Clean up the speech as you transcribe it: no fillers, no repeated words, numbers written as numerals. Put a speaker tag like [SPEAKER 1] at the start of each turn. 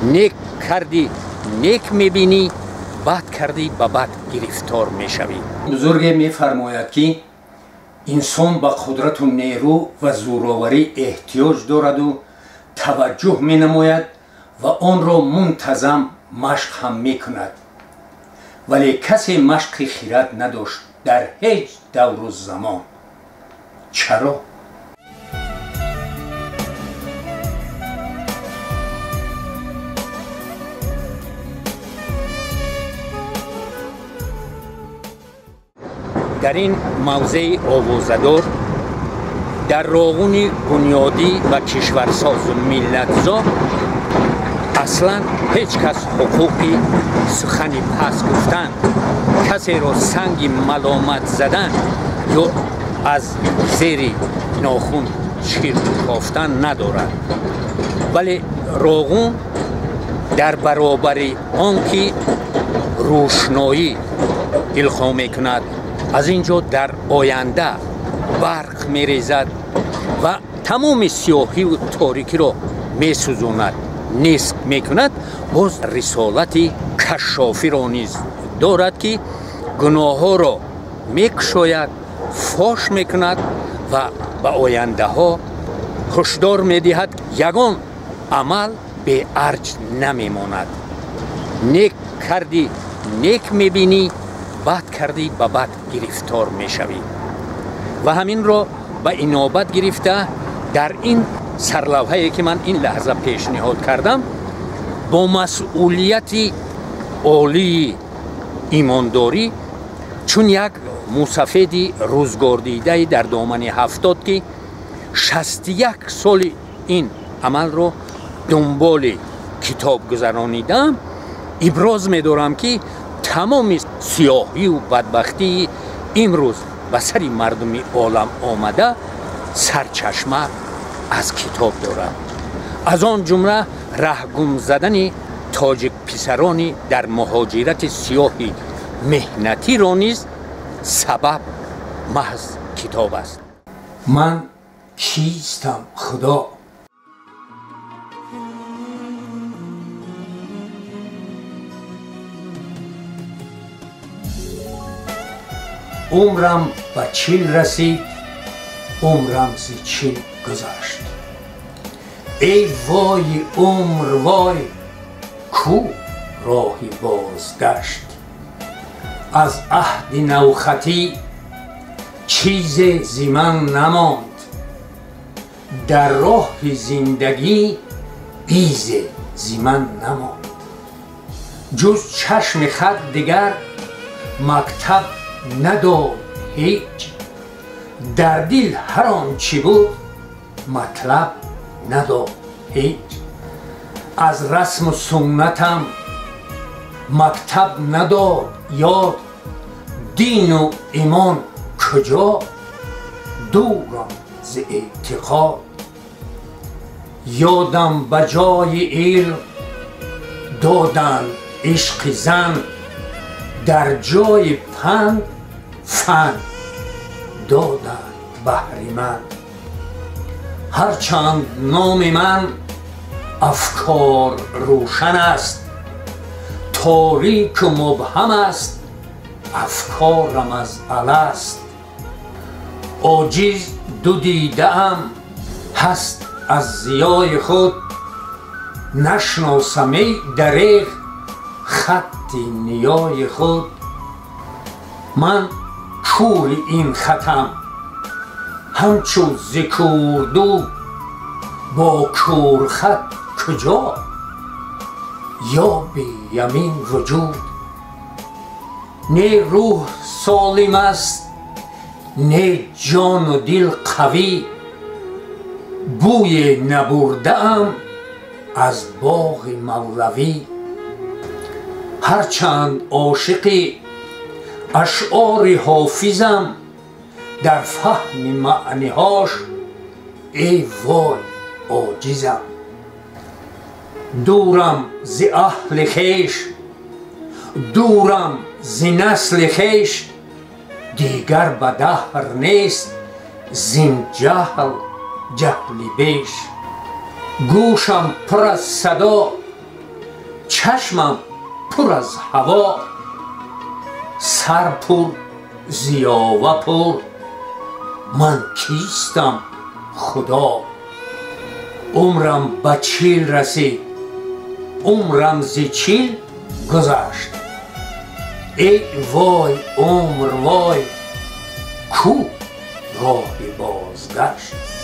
[SPEAKER 1] Нек кардӣ нек мебинӣ, бад кардӣ ба бад гирифтор мешавӣ.
[SPEAKER 2] Бузурге мефармояд, ки инсон ба қудрату нерӯ ва зӯроварӣ эҳтиёҷ дораду таваҷҷӯҳ менамояд ва онро мунтазам машқ ҳам мекунад. Вале касе машқи хирад надошт дар ҳеҷ давру замон. Чаро?
[SPEAKER 1] Дар ин мавзеи овозадор, дар роғуни бунёдӣ ва кишварсозу миллатзо аслан ҳеҷ кас ҳуқуқи сухани пас гуфтан, касеро санги маломат задан ё аз зери нохун чир кофтан надорад. Вале роғун дар баробари он ки рӯшноӣ илқо мекунад, аз ин ҷо дар оянда барқ мерезад ва тамоми сиёҳиву торикиро месӯзонад, нест мекунад, боз рисолати кашшофиро низ дорад, ки гуноҳҳоро мекушояд, фош мекунад ва ба ояндаҳо ҳушдор медиҳад. Ягон амал беарҷ намемонад. Нек кардӣ нек мебинӣ, бад кардӣ ба бад гирифтор мешавӣ. Ва ҳаминро ба инобат гирифта дар ин сарлавҳае ки ман ин лаҳза пешниҳод кардам, бо масъулияти олии имондорӣ, чун як мусафеди рӯзгордидаи дар домани 70, ки 61 соли ин амалро дунболи китоб гузаронидам, иброз медорам, ки тамоми сиёҳиву бадбахтии имрӯз ба сари мардуми олам омада сарчашма аз китоб дорад. Аз он ҷумла раҳгум задани тоҷикписарони дар муҳоҷирати сиёҳи меҳнатиро низ сабаб маҳз китоб аст.
[SPEAKER 2] Ман кистам, Худо? Умрам ба 40 расид, умрам зи 40 гузашт. Эй вои умр вой, ку роҳи бозгашт? Аз аҳди навхатӣ чизе зи ман намонд, дар роҳи зиндагӣ изе зи ман намонд. Ҷуз чашми хат дигар мактаб надод ҳеҷ, дар дил ҳар он чӣ буд матлаб надод ҳеҷ. Аз расму суннатам мактаб надод ёд, дину имон куҷо, дурам зи эътиқод. Ёдам ба ҷои илм доданд ишқи зан, дар ҷои панд фан доданд баҳри ман. Ҳарчанд номи ман афкор рӯшан аст, торику мубҳам аст афкорам аз аласт. Оҷиз ду дидаам ҳаст аз зиёи худ, нашносам эй дареғ хатти ниёи худ. Ман кури ин хатам ҳамчу зи курду, бо курхат куҷо ёби ямин вуҷуд. Не рӯҳ солим аст, не ҷону дил қавӣ, бӯе набурдаам аз боғи мавлавӣ. Ҳарчанд ошиқи ашъори ҳофизам, дар фаҳми маъниҳош эй вой оҷизам. Дурам зи аҳли хеш, дурам зи насли хеш, дигар ба даҳр нест зин ҷаҳл ҷаҳли беш. Гӯшам пур аз садо, Чашмам пур аз ҳаво, сар пур, зиёва пур, ман кистам, Худо? Умрам ба 40 расид, умрам зи 40 гузашт. Эй вой, умр, вой, ку роҳи бозгашт?